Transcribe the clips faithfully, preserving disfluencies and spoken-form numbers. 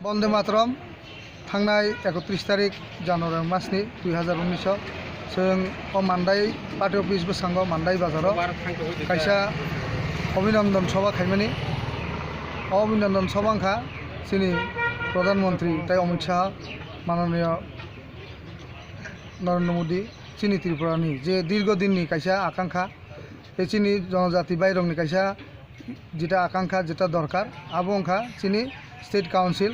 Bonde Mataram, thangnai ekotris tarik January masni dui hazar unnish o chwng o Mandai party office bwskango Mandai bazaro kaisa Abhinandan Sabha khaimani. O Abhinandan Sabha wngkha chini Pradhan Mantri tai Amit Shah, Mananiya Narendra Modi, chini Tripura ni je dirgo din ni kaisa akankha, tei chini jonojati bairok ni kaisa jeta akankha, jeta dorkar, abo wngkha chini state council.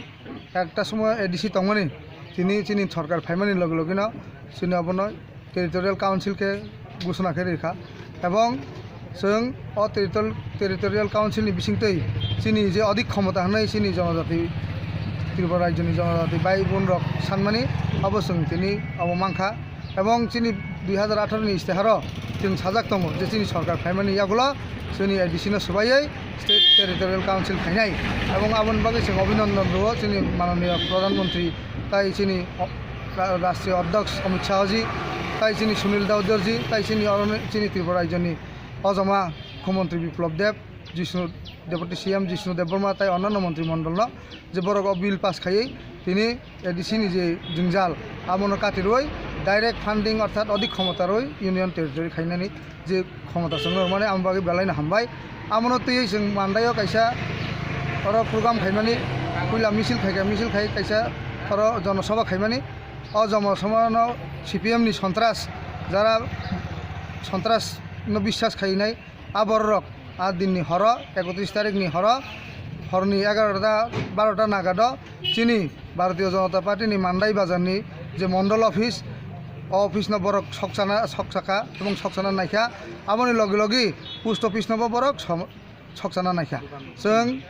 Ekta somoy A D C tongmani, tini chini sorkar phaimani loge loge no chini obono territorial council khe gusuna khe rikha, ebong chwng o territorial, territorial council ni bisingtwi chini je odik khomota hwnwi chini jonojati, Tripura rajyoni jonojati bai bun rok sanmani, abo chwng tini abo mankha. Ebong chini dui hazar atharo ni istiharo chwng sajak tongo je chini sorkar phaimani yagulo chini A D C no swbaiwi state territorial council khainai, ebong aboni bagwi chwng abhinandan rwo chini mananiya Pradhan Mantri tai chini o-, ra-, rashtriya adhyaksh Amit Shah ji, tai chini Sunil Dawdar ji, tai chini oro ni chini Tripura rajyoni ojoma Mukhyamantri Biplab Deb, Jishnu, Deputy C M Jishnu Debbarma tai onanno mantri mondolno je borok o bill pass khaiwi tini A D C ni je jwngjal abono katirwi direct funding orthat odik khomota rwi union territory khainani je khomota chwngno rwmani amo bagwi belaino hambai. Amono twiwi chwng Mandaio kaisa oro program khaimani, puila misil khaikha, misil khai kaisa oro jonosabha khaimani. O jonosabhano C P M ni sontras, jara sontras no biswas khainai, a bororok a dinni horo, ekotris tarikni horo, horni egarota barota nagado chini Bharatiya Janata Party ni Mandai bazarni je mondol office, o office no borok soksana, soksaka ebong soksana naikha. Aboni logi logi post office no bo borok som-, soksana naikha. Chwng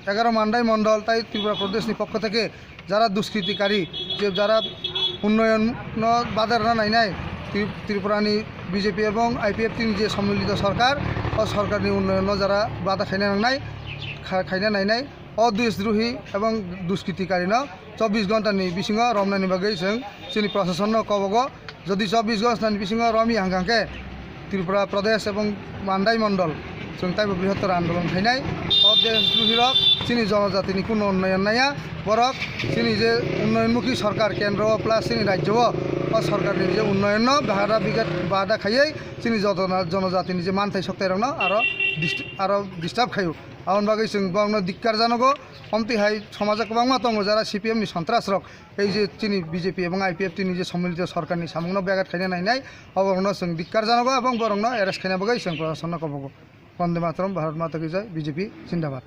egaro Mandai mondol tai Tripura Pradesh ni pokho theke jara duskritikari, je jara unnoyon no bada rwna nainai, Tri-, Tripura ni B J P ebong I P F T ni je sommilito sorkar, o sorkar ni unnoyon no jara bada khaina nangnai, kha-, khaina nainai, o deshdrohi ebong duskritikari no chobbish ghonta ni bisingo romnani bagwi chwng chini prashason no kobogo. Jodi chobbish ghonta ni bisingo romya hwnkha khe Tripura Pradesh ebong Mandai mondol chwng taibo brihottor andolon khainai. O deshdrohi rok chini jonojatini kuno unnoyon naiya, borok chini je unnoyonmukhi sorkar kendro o plus chini rajyo o, o sorkarni je unnoyonno bahada bigat bahada khaiwi chini jotona-, jonojatini je manthai soktairokno aro dist-, aro disturb khaio. Aboni bagwi chwng borokno dikkar janogo. Omtwi hai somajo kwbangma tongo jara C P M ni sontras rok, ei je chini B J P ebong I P F T ni je sommilito sorkarni samungno begat khaina nainai, oborokno chwng dikkar janogo ebong borokno arrest khaina bagwi chwng prasasonno kobogo. Bonde Mataram, Bharat Mata Ki Jai, B J P Zindabad.